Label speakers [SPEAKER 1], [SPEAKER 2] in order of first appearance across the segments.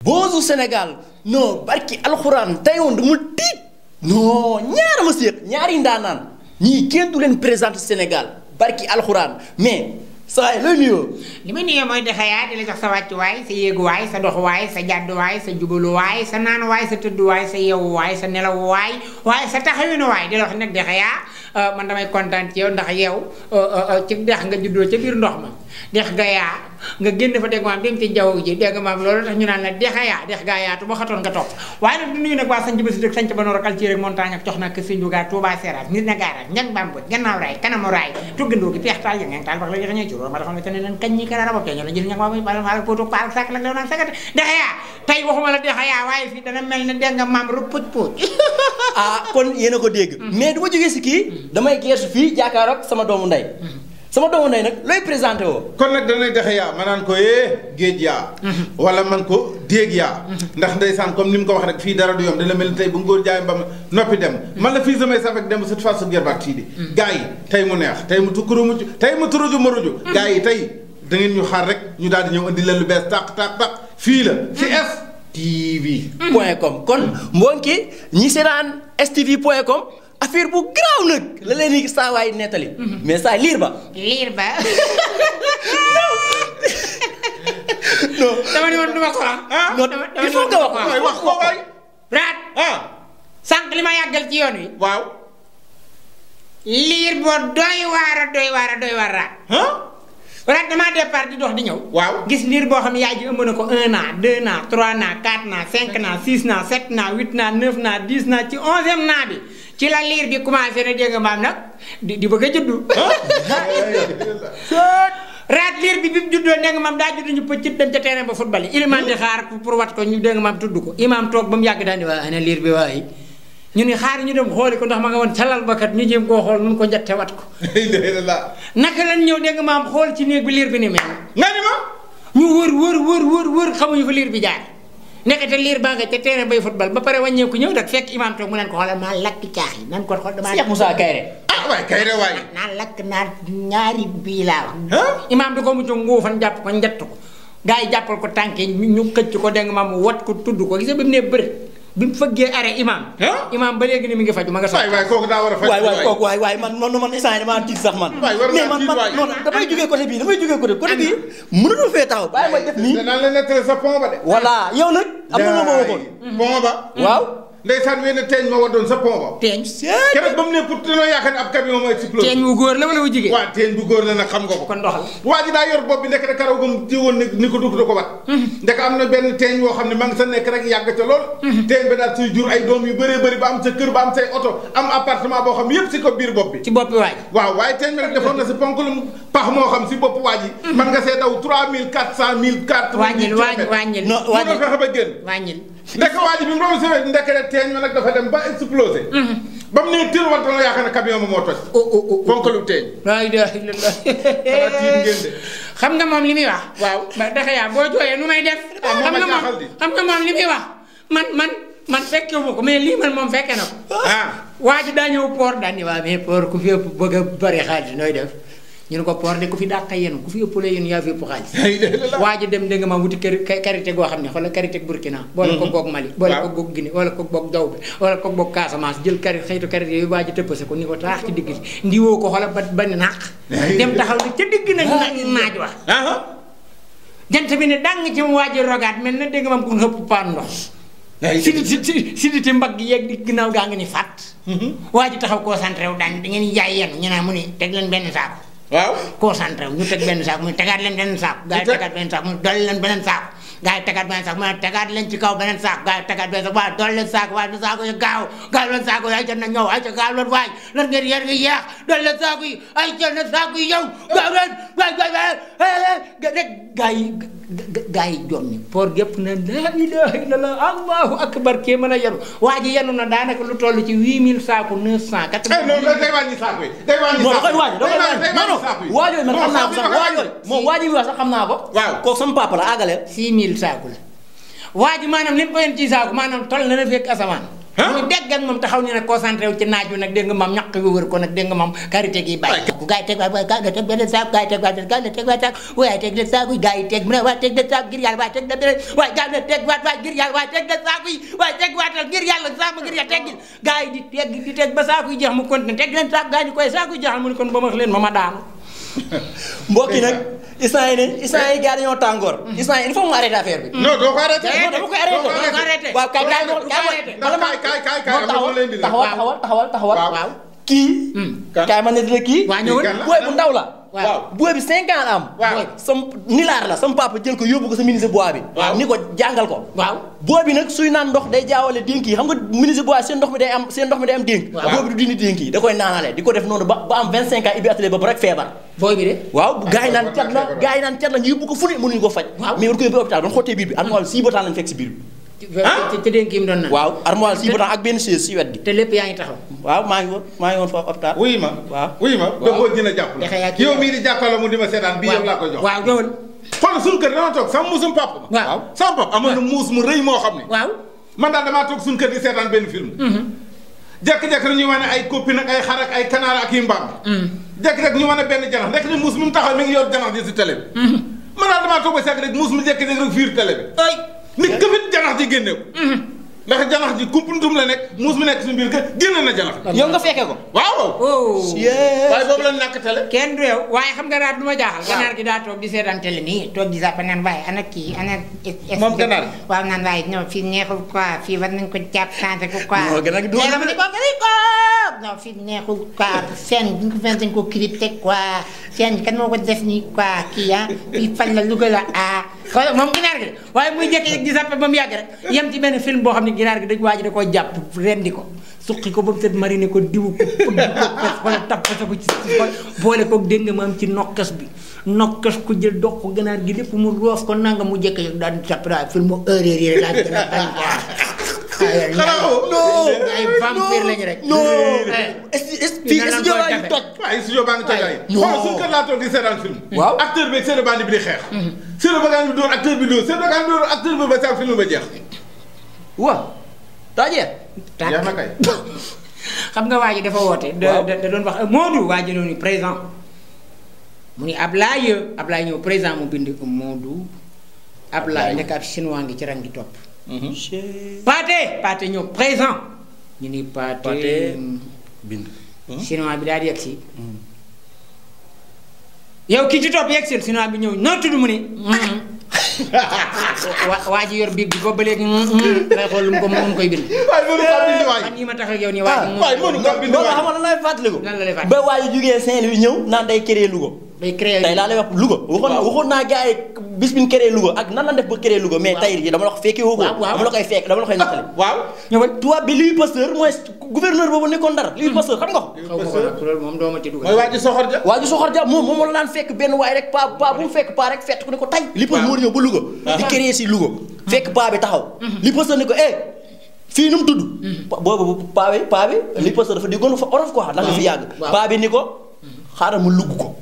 [SPEAKER 1] Bonjour Sénégal non barki alxuraan tey woon dama tiit non ñaara ma séet ñaari ndaanaan ñii kenn du leen présenté Sénégal barki alxuraan mais saa yi looy nuyoo.
[SPEAKER 2] li ma nuyoo mooy Dexaya di la jox sa wàccuwaay sa yéeguwaay sa doxuwaay sa jàdduwaay sa jubaluwaay sa naanuwaay sa tëdduwaay sa yeewuwaay sa nelawuwaay waaye sa taxawinuwaay di la wax nag Dexaya man damay kontaan ci yow ndax yow ci dex nga juddoo ca biir ndox ma dex ga yaa nga génn fa dégg maam dem ci jaww ji dégg maam loolu tax ñu naan la Dexaya dex gaa yaatu ba xatoon nga topp waaye nag du nuyu nag waa sanc ba si dëkk sanc ba noor ak alciir ak montagne ak jox nag Sëñ Njuga Touba Seras nit na gaaraat ñag bambut gannaaw raay kanamu raay tuggandoo gi peex taal ya ngeen taal wax la joxeñee ci ma dafa ne te ne leen kañ ñi kara rabab te ñu la jël ñag maa bala maa poto paal sak lak lew naan sagate Dexaya tey waxuma la Dexaya waaye fii dana mel ne dégg nga maam ru puj puj
[SPEAKER 1] ah kon yéen a ko dégg mais du ma jógee si kii damay geesu fii jaakaar ak sama doomu ndey sama doomu ndey nag looy présenté woo.
[SPEAKER 3] kon nag danay Dexaya ma naan ko géej yaa wala man ko déeg yaa ndax ndeysaan comme ni mu ko wax rek fii dara du yom dina mel ni tey bu ngóor jaay mbam noppi dem man la fii samay saf ak dem cette fois su gerbaat tii di gars yi tey mu neex tey mu tukkuru mucc tey mu turuju maruju gars yi tey da ngeen ñu xaar rek ñu daal di ñëw indi leen lu bees tàq fii la ci stv.com
[SPEAKER 1] kon mbonki ñi seetaan stv.com affaire bu garaaw nag la leen di saa waay nettali mais saa liir ba non
[SPEAKER 2] dama ne woon du ma ko wax.
[SPEAKER 1] non il faut nga wax
[SPEAKER 3] ko waay
[SPEAKER 2] raat sànq li ma yàggal ci yoon wi.
[SPEAKER 3] waaw
[SPEAKER 2] liir boo doy waar raat. raat damaa départ di dox di ñëw.
[SPEAKER 3] waaw
[SPEAKER 2] gis liir boo xam ne yaay ji ëmb na ko 1 an 2 ans 3 ans 4 ans 5 ans 6 ans 7 ans 8 ans 9 ans 10 ans ci 11e an bi ci la liir bi commencé na dégg nga maam nag di bëgg a juddu. raat liir bi mu juddoo dégg nga maam daa juddu ñu pëccit dem ca terrain ba football yi iliman di xaar pour wat ko ñu dégg nga maam tudd ko imaam toog ba mu yàgg daal di waa ana liir bi waaye ñu ni xaar ñu dem xooli ko ndax ma nga woon calal bakat ñu jéem koo xool nun ko njatte wat ko naka lan ñëw dégg nga maam xool ci néeg bi liir bi ni mel
[SPEAKER 3] nga ni ma
[SPEAKER 2] ñu wër xamuñu fa liir bi jaar nekkate liir baa nga ca terrain bay football ba pare wàññeeku ñëw nag fekk imaam toog mu naan ko xoolal maa lakk caax yi nan ko xool damaa
[SPEAKER 1] Cheikh Moussa Kayre
[SPEAKER 3] waay Kayre waay
[SPEAKER 2] naa lakk naa ñaari bii laa wax imaam bi ko mu jóg nguufan jàpp ko njett ko gars yi jàppal ko tànke ñu xëcc ko dégg nga maam mu wat ko tudd ko gis nga bi mu ne bëri bi mu fëggee arrêt imaam ba léegi ni mi ngi faju ma nga soog
[SPEAKER 3] waay kooku daa war a faj
[SPEAKER 1] waay kooku waay man instant yi damaa tiit sax man mais man non damay jógee côté bii côté bii mënatu fee taxaw bàyyi ma def nii
[SPEAKER 3] danaa la nettali sa pont ba de
[SPEAKER 1] voilà yow nag am na loo ma waxoon
[SPEAKER 3] pont ba
[SPEAKER 1] waaw
[SPEAKER 3] ndeysaan wee ne teeñ ma wadoon sa pont ba
[SPEAKER 2] teeñ
[SPEAKER 3] keroog ba mu ne pour danoo yaakaar ne ab camion ma explosé
[SPEAKER 2] teeñ wu góor la wala wu jigéen
[SPEAKER 3] waaw teeñ bu góor la nag xam nga ko
[SPEAKER 2] kon doxal
[SPEAKER 3] waa ji daa yor bopp bi nekk da karaw gam jiwoon ni ko dugg da ko wat ndek am na benn teeñ woo xam ne ma nga sa nekk rek yàgg ca lool teeñ ba daal suy jur ay doom yu bëree bëri ba am sa kër ba am say oto am appartement boo xam ne yëpp si ko biir bopp bi
[SPEAKER 2] ci boppi waaj
[SPEAKER 3] waaw waaye teeñ bi rek defoon na si ponkalum pax moo xam si bopp waa ji man nga see daw 3400 1000
[SPEAKER 2] wàññil
[SPEAKER 3] mu nga fexe ba génn
[SPEAKER 2] wàññil
[SPEAKER 3] ndek waa ji bi mu doon sewee ndek rek teeñ ma nag dafa dem ba explosé ba mu nee tër wante la yaakaar ne camion ma moo toj ponkalu teeñ
[SPEAKER 2] laa ilaaha illallaah
[SPEAKER 3] xanaa tiit ngeen de
[SPEAKER 2] xam nga moom li muy wax
[SPEAKER 3] waaw
[SPEAKER 2] ba Dexaya boo jooyee nu may def xam nga moom li muy wax man fekkewu ma ko mais lii man moom fekke na ko waa ji daa ñëw port daal ni waa mais port ku fi ëpp bëgg a bëri xaalis nooy def ñu ne ko port de ku fi dàq yéen ku fi ëpp la yéen yaa fi ëpp xaalis waa ji dem dégg nga ma wuti karité goo xam ne xoolal karité Burkina boole ko boog Mali boole ko boog Guinée wala ko boog Gawbe wala ko boog Casamance jël xëytu karité yooyu waa ji tëppase ko ni ko taax ci digg ndiwoo ko xoolal ba naq dem taxaw ne ca digg nag naaj wax jant bi ne dàng ci mu waa ji rogaat mel na dégg nga maam ku xëpp paan ndox siditi mbagg yeeg di ginnaaw gaa ngi ni fàtt waa ji taxaw concentré wu daan da ngeen jaay yenn ñu naan mu ni teg leen benn saako
[SPEAKER 3] waaw
[SPEAKER 2] concentré wu ñu teg benn saako mu tegaat leen beneen saako gaa yi tegaat beneen saako mu dolli leen beneen saako gaa yi tegaat beneen saako mu tegaat leen ci kaw beneen saako gaa yi tegaat beneen saako waaye dolli leen saako waaye du saako yi gaaw leen saako yi ay ca na ñëw ay ca gaaw leen waay lan ngeen yer ngi yeex dolli leen saako yi ay ca na saako yi yow gaaw leen waay rek gaa yi jommi pour gépp na laa ilaaha illallaah allahu akbar kee mën a yenu waa ji yenu na daanaka lu toll ci 8000 saako 980
[SPEAKER 3] non day wàññi saako yi day wàññi saako yi
[SPEAKER 1] waajooy man xam naa ko sax waajooy moom waa ji mi wax sax xam naa ko
[SPEAKER 3] waaw
[SPEAKER 1] kooku sama papa la àggaleel
[SPEAKER 2] 6000 saako la waa ji maanaam li mu ko yen ci saako maanaam toll na na fekk asamaan ñu dégg ak moom taxaw ni nag concentré wu ci naaj bi nag dégg nga maam ñaq bi wër ko nag dégg nga maam karité gi bàyyi ko gaa yi teg waay gaa nga teg benn saako gaa yi teg waay gaa nga teg waay saako waaye teg la saako yi gaa yi teg mu ne waay teg la saako ngir yàlla waay teg la beneen waay gaa nga teg waay ngir yàlla waay teg la saako yi waay teg waatal ngir yàlla saako ngir yàlla teggil gaa yi di teg ba saako yi jeex mu continué teg leen saako gaa yi koy saako yi jeexal mu ne kon ba ma leen ma daanu
[SPEAKER 1] mbokk yi nag instant yi gars dañoo tàngoor. instant yi il faut mu arrêté affaire bi.
[SPEAKER 3] non doo ko arrêté.
[SPEAKER 1] non dama koy arrêté. waaw kay taxawal.
[SPEAKER 2] waaw
[SPEAKER 1] kii. kaay ma ne dina kii.
[SPEAKER 2] waa ñëwul
[SPEAKER 1] booy bu ndaw la.
[SPEAKER 2] waaw
[SPEAKER 1] booy bi 5 ans la am.
[SPEAKER 3] waaw
[SPEAKER 1] nilaar la sama papa jël ko yóbbu ko sa ministre bois bi.
[SPEAKER 2] waaw
[SPEAKER 1] ni ko jàngal ko.
[SPEAKER 2] waaw
[SPEAKER 1] booy bi nag suy naan ndox day jaawale dénk yi xam nga ministre bois seen ndox mi day am dénk.
[SPEAKER 2] waaw
[SPEAKER 1] booy bi du dindi dénk yi da koy naanale di ko def noonu ba am 25 ans ibi atelier ba rek feebar.
[SPEAKER 2] booy bi de.
[SPEAKER 1] waaw gaa yi naan cat la ñu yóbbu ko fu ne mënuñu ko faj.
[SPEAKER 2] waaw
[SPEAKER 1] mais war ko yóbbu hôpital ban xottee biir bi armoire 6 botaan lañ fekk si biir bi.
[SPEAKER 2] te dénk yi mu doon naan.
[SPEAKER 1] waaw armoire 6 botaan ak benn chaise si wet gi.
[SPEAKER 2] te lépp yaa ngi taxaw.
[SPEAKER 1] waaw maa ngi woon foofu hôpital.
[SPEAKER 3] wuy ma
[SPEAKER 1] waaw
[SPEAKER 3] wuy ma da boo dina jàpp la yow mii di jàppale mu di ma seetaan bii yow laa koy jox.
[SPEAKER 2] waaw ñëwal.
[SPEAKER 3] xoolal suñu kër dama toog sama muusum papa.
[SPEAKER 2] waaw
[SPEAKER 3] sama papa amoon na muus mu rëy moo xam ne.
[SPEAKER 2] waaw
[SPEAKER 3] man daal damaa toog suñu kër di seetaan benn film. jékki-jékki rek ñu wane ay copine ak ay xar ak ay kanaar ak i mbaam. jékki-jékki ñu wane benn janax rek ni muus mi mu taxaw mi ngi yor janax ji si télé bi. man daal damaa toog ba seetlu rek muus mi jékki-jékki rek fiir télé bi.
[SPEAKER 2] ay
[SPEAKER 3] nit këfit janax ji génne ko. ndax janax ji kumpuntum la nekk muus mi nekk suñu biir kër génne na janax.
[SPEAKER 1] yow nga fekkee ko.
[SPEAKER 3] waaw. waaye boobu la ñàkk télé.
[SPEAKER 2] kenn du yow waaye xam nga daal du ma jaaxal. ganaar gi daa toog di seetaan télé nii toog di sàpp naan waaye ana kii ana.
[SPEAKER 3] moom ganaar
[SPEAKER 2] waaw naan waaye non fii neexul quoi fii war nañ ko jàpp changé ko quoi.
[SPEAKER 1] non ganaar gi du
[SPEAKER 2] ma ni ko non fii neexul quoi seen bu ñu ko fenn dañ ko crypté quoi seen kan moo ko def nii quoi kii ah fii fan la Louga la ah. xoolal moom ginaar gi waaye muy jékki-jékki di sàppe ba mu yàgg rek yem ci benn film boo xam ne ginaar gi dañ waa ji da koo jàpp rendi ko suqi ko ba mu set mariner ko diw ko wala tappase ko ci boole ko dégg nga maam ci nokkas bi nokkas ko jël dox ko ginaar gi lépp mu roof ko nanga mu jékki-jékki daal di sàpp daal film heure yi rek laa gën a bañ ay vampire lañu rek.
[SPEAKER 1] non fii studio baa ngi toj.
[SPEAKER 3] waaw studio baa ngi toj ay. xoolal suñu kër laa toog di seetaan film.
[SPEAKER 1] waaw
[SPEAKER 3] acteur bi ak Seydou Bandi bi di xeex. Seydou Bandi bi door acteur bi door Seydou Bandi bi door acteur bi ba saa film ba jeex.
[SPEAKER 1] waaw. daa jeex.
[SPEAKER 3] jeex na kay.
[SPEAKER 2] xam nga waa ji dafa woote. da doon wax Modou waa ji doon président. mu ni Ablaye ñëw président mu bind ko Modou. Ablaye nekk ab chinois ngi ci rang gi topp. Pathé ñëw présent ñu ni Pathé
[SPEAKER 1] bind
[SPEAKER 2] chinois bi daal di yegg si yow ki ci topp yegg si chinois bi ñëw noo tudd mu ni waa ji yor biig bi ba léegi ngay xool lu mu ko mu koy bind
[SPEAKER 3] waaye mënu ko bind waay
[SPEAKER 2] man ñi ma tax ak yow nii waa ji
[SPEAKER 3] waaye mënu ko bind waay
[SPEAKER 1] xam nga lan lay fàttaliku
[SPEAKER 2] lan la lay fàttali
[SPEAKER 1] ba waa ji jugee Saint-Louis ñëw naan day créer Louga
[SPEAKER 2] day créer
[SPEAKER 1] tey laa lay wax Louga waxoon naa gars yi bis bi ñu créer Louga ak nan la def ba créer Louga mais tey yi dama la ko fekkee woo ko dama la koy fekk dama la koy nettali
[SPEAKER 3] waaw
[SPEAKER 1] ñëwal tubaab bi Louis Pasteur mooy gouverneur boobu nekkoon Ndar Louis Pasteur xam nga ko
[SPEAKER 2] loolu moom doo ma ci dugal
[SPEAKER 3] mooy waa ji soxor ja
[SPEAKER 1] waa ji soxor ja moom la daan fekk benn waay rek pa bu mu fekk pa rek fett ko ne ko tay Louis Pasteur moo ñëw ba Louga di créer si Louga fekk pa bi taxaw Louis Pasteur ne ko fii nu mu tudd boobu pa bi Louis Pasteur dafa diggoon fa orof quoi ndax nga fi yàgg pa bi ni ko xaaral mu lugg ko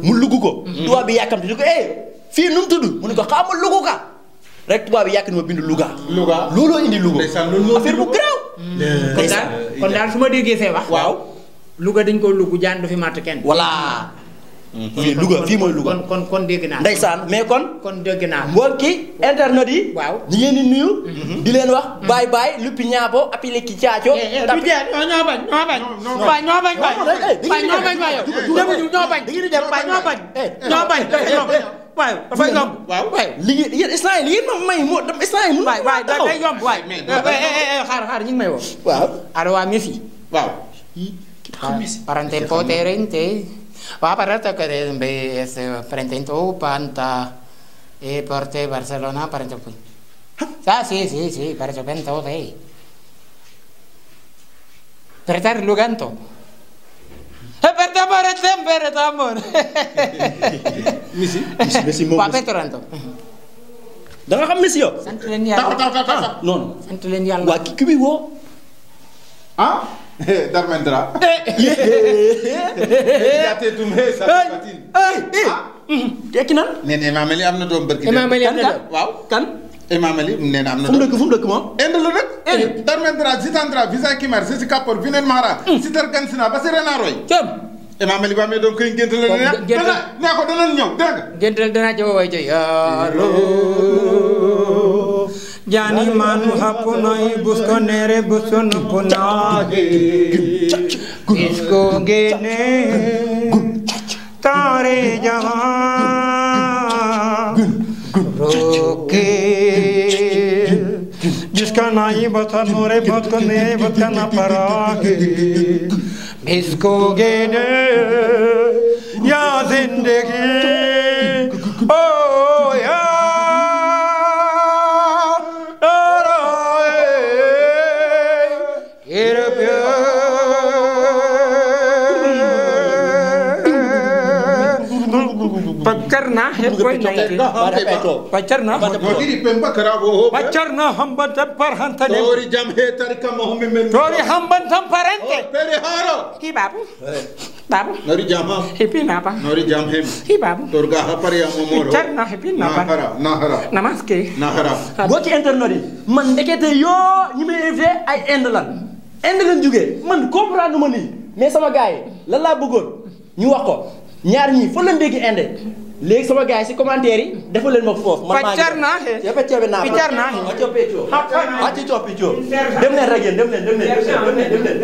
[SPEAKER 1] mu lugg ko tubaab bi yàkkamti ni ko fii nu mu tudd mu ne ko xaaral ma lugg ka rek tubaab bi yàkk ni ma bind Louga looloo indi Louga affaire bu garaaw
[SPEAKER 2] kon daal su ma déggee see wax
[SPEAKER 1] waaw
[SPEAKER 2] Louga dañ ko lugg jaan du fi matt kenn
[SPEAKER 1] voilà fii Louga fii mooy Louga
[SPEAKER 2] kon dégg naa
[SPEAKER 1] ndeysaan mais kon
[SPEAKER 2] dégg naa
[SPEAKER 1] mbokki internet yi
[SPEAKER 2] waaw
[SPEAKER 1] ñi ngeen di nuyu di leen wax bye bye luppi ñaabo appelé ki caaco
[SPEAKER 2] du jeex ñoo bañ waay ñoo bañ waay yow demuñu ñoo bañ waay ñoo bañ waay dafay yomb waay
[SPEAKER 1] liggéey yéen instant yi li ngeen ma may moo instant yi mun
[SPEAKER 2] waay day yomb waay xaar ñi ngi may woo
[SPEAKER 1] waaw
[SPEAKER 2] allo waa Messi
[SPEAKER 3] waaw
[SPEAKER 2] parante poterente va parate che prendendo panta e porte Barcelona parente poi sì parente bento dei per dar luganto e per damore sempre d'amore
[SPEAKER 1] Messi moom
[SPEAKER 2] waa Petronto
[SPEAKER 1] da nga xam Messi yow
[SPEAKER 2] sant leen yàlla
[SPEAKER 3] taw
[SPEAKER 1] non
[SPEAKER 2] sant leen yàlla
[SPEAKER 1] waa ki bi woo
[SPEAKER 3] Darmendra
[SPEAKER 1] tekki na
[SPEAKER 3] neen Imam Ali am na doom barki
[SPEAKER 2] Imam Ali am na doom
[SPEAKER 3] waaw
[SPEAKER 1] kan
[SPEAKER 3] Imam Ali nee na am na.
[SPEAKER 1] fu mu dëkk moom.
[SPEAKER 3] Inde la dëkk. Inde Darmendra Zitandra Visa Kimar Sisi Kapor Vinen Mara. Sitar Gansina ba si Renaroy. Imam Ali ba amee doom koy gént la ne. nee ko danañ ñëw dégg nga.
[SPEAKER 2] géntal danaa ca woowee ca yàlla. jaani manu hapunai busko nere busun punage. isko gene tare jahan roke. जिसका नाई बता नोरे बत को मेरे बत का ना परागे इसको गेने या जिंदगी ओ या पचरना है कोई नहीं पचरना पचरना हम बंदम पर हंते
[SPEAKER 3] तोरी जम है तरीका मोह में मिल
[SPEAKER 2] तोरी हम बंदम पर हंते
[SPEAKER 3] तेरे हारो
[SPEAKER 2] की बाबू बाबू
[SPEAKER 3] नोरी जामा
[SPEAKER 2] हिपी ना पा
[SPEAKER 3] नोरी जाम है
[SPEAKER 2] की बाबू
[SPEAKER 3] तोरगा पर या मोमोर
[SPEAKER 2] पचरना हिपी ना पा
[SPEAKER 3] ना हरा
[SPEAKER 2] नमस्ते
[SPEAKER 3] ना हरा
[SPEAKER 1] boo ci internet yi man ndekete yoo ñi may invité ay Inde lan jugee man comprendre ma nii mais sama gars yi lan laa bëggoon ñu wax ko ñaar ñii fa la dégg Inde léegi sama gars yi si commentaire yi defal leen ma foofu. man maa ngi
[SPEAKER 2] pàccar naa he
[SPEAKER 1] pàccar naa he.
[SPEAKER 2] piccar naa he.
[SPEAKER 1] dem leen rek yéen dem leen.